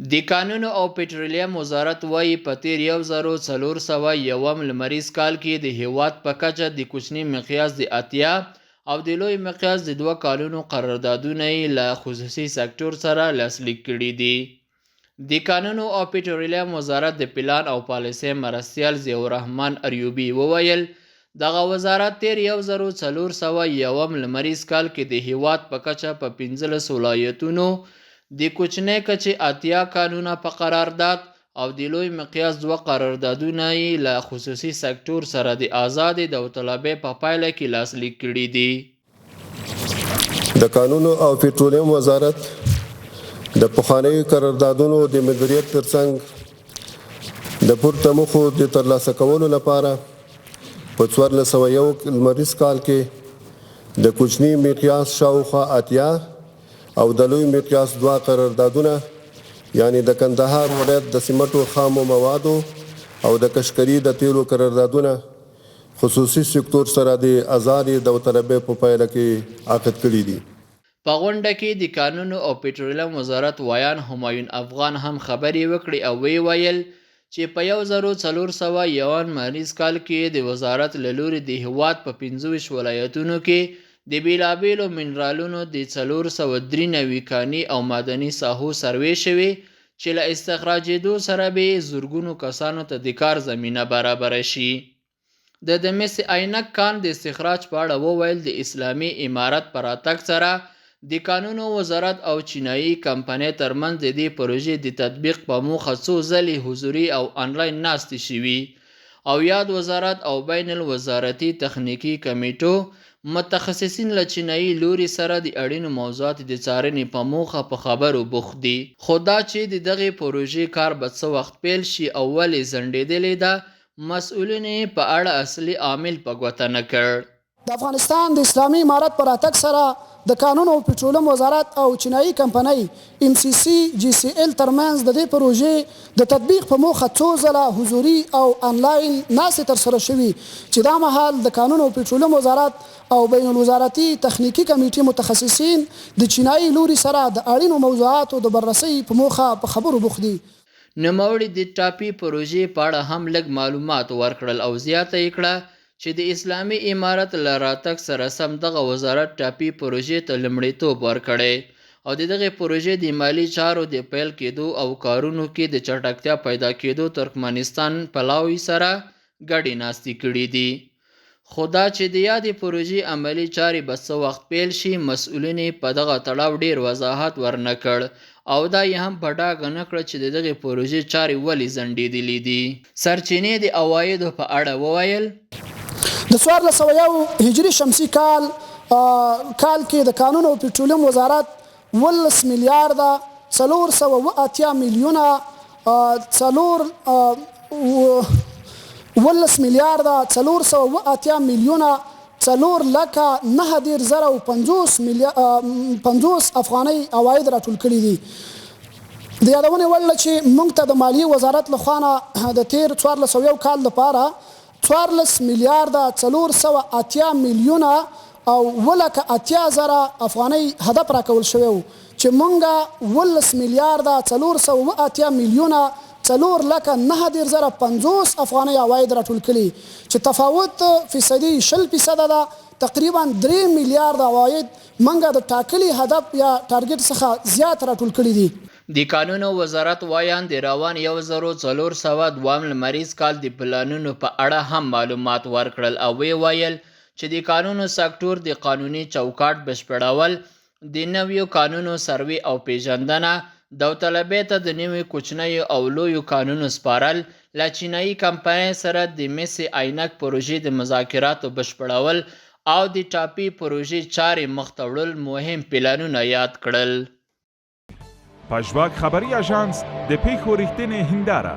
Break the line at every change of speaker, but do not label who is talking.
د کانونو او پټرولیم وزارت وايي، په تېر 1401 لمریز کال کې د هېواد په کچه د کوچني مقیاس د 80 او د لوی مقیاس د دوه کانونو قراردادونه یې له خصوصي سکتور سره لاسلیک کړي دي. د کانونو او پټرولیم وزارت د پلان او پالیسۍ مرستیال ضیاءالرحمن اریوبي وویل، دغه وزارت تېر 1401 لمریز کال کې د هېواد په کچه په 15 ولایتونو د کوچنۍ کچې 80 کانونه په قرارداد او د لوی مقیاس دوه قراردادونه یې له خصوصي سکتور سره د ازادې داوطلبۍ په پایله کې لاسلیک کړي دي.
د کانونو او پټرولیم وزارت د پخوانیو قراردادونو د مدیریت ترڅنګ د پورته موخو د ترلاسه کولو لپاره په 1401 لمریز کال کې د کوچني مقیاس شاوخوا 80 او د لوی مقیاس دوه قراردادونه، یعنې د کندهار ولایت د سیمټو خامو موادو او د کشکري د تیلو قراردادونه خصوصي سکتور سره د ازادې داوطلبۍ په پایله کې عقد کړي دي.
په غونډه کې د کانونو او پټرولیم وزارت ویاند همایون افغان هم خبرې وکړې او ویې ویل چې په 1401 لمریز کال کې د وزارت له لوري د هېواد په 25 ولایتونو کې د بېلابېلو منرالونو د 493 کاني او معدني ساحو سروې شوې چې له استخراجېدو سره به یې زرګونو کسانو ته د کار زمینه برابره شي. ده د مس عینک کان د استخراج په اړه وویل، د اسلامي امارت په راتګ سره د کانونو وزارت او چینايي کمپنۍ ترمنځ د دې پروژې د تطبیق په موخه څو ځلې حضوري او انلاین ناستې شوي او یاد وزارت او بین الوزارتي تخنیکي کمېټو متخصصین له چینايي لوري سره د اړینو موضوعاتو د څارنې په موخه په خبرو بوخت دي. خو دا چې د دغې پروژې کار به څه وخت پیل شي او ولې ځنډېدلې ده، مسؤلینو یې په اړه اصلي عامل په ګوته نه کړ.
د افغانستان د اسلامي امارت په راتګ سره د کانونو او پټرولیم وزارت او چینايي کمپنۍ، ایم سي سي جي سي ایل، ترمنځ د دې پروژې د تطبیق په موخه څو ځله حضوري او انلاین ناستې ترسره شوي چې دا مهال د کانونو او پټرولیم وزارت او بین الوزارتي تخنیکي کمیټې متخصصین د چینايي لوري سره د اړینو موضوعاتو د بررسۍ په موخه په خبرو بوخت دي.
نوموړي د ټاپي پروژې په اړه هم لږ معلومات ورکړل او زیاته یې کړه چې د اسلامي امارت له راتګ سره سم دغه وزارت ټاپي پروژې ته لومړیتوب ورکړی او د دغې پروژې د مالي چارو د پیل کېدو او کارونو کې د چټکتیا پیدا کېدو ترکمنستان پلاوي سره ګډې ناستې کړې دي. خو دا چې د یادې پروژې عملي چارې به څه وخت پیل شي، مسؤلینو یې په دغه تړاو ډېر وضاحت ورنه کړ او دا یې هم په ډاګه نه کړه چې د دغې پروژې چارې ولې ځنډېدلې دي. سرچینې د عوایدو په اړه وویل.
د 1401 هجري شمسي کال کال کې د کانونو او پټرولیم وزارت 17 میلیارده 487 میلیونه څلور 17 میلیارده 487 میلیونه څلور لکه 39 زره او 50 افغانۍ عواید راټول کړي دي. د یادونې وړ ده چې موږ ته د مالیې وزارت له خوا نه د تېر 1401 کال لپاره 14 میلیارده 480 میلیونه او 7 لکه 80 زره افغانۍ هدف راکول شوی و چې مونږ 17 میلیارده 487 میلیونه 4 لکه 39 زره 50 افغانۍ عواید راټول کړي چې تفاوت فیصدي 20 فیصده ده، تقریبا 3 میلیارده عواید مونږ د ټاکلي هدف یا ټارګټ څخه زیات راټول کړي دي.
د کانونو وزارت ویاند د روان 1402 لمریز کال د پلانونو په اړه هم معلومات ورکړل او ویې ویل چې د کانونو سکتور د قانوني چوکاټ بشپړول، د نویو کانونو سروې او پېژندنه، داوطلبۍ ته د نویو کوچنیو او لویو کانونو سپارل، له چینايي کمپنۍ سره د مس عینک پروژې د مذاکراتو بشپړول او د ټاپي پروژې چارې مخته وړل مهم پلانونه یاد کړل.
پژواک خبري اژانس د پېښو رښتینې هنداره.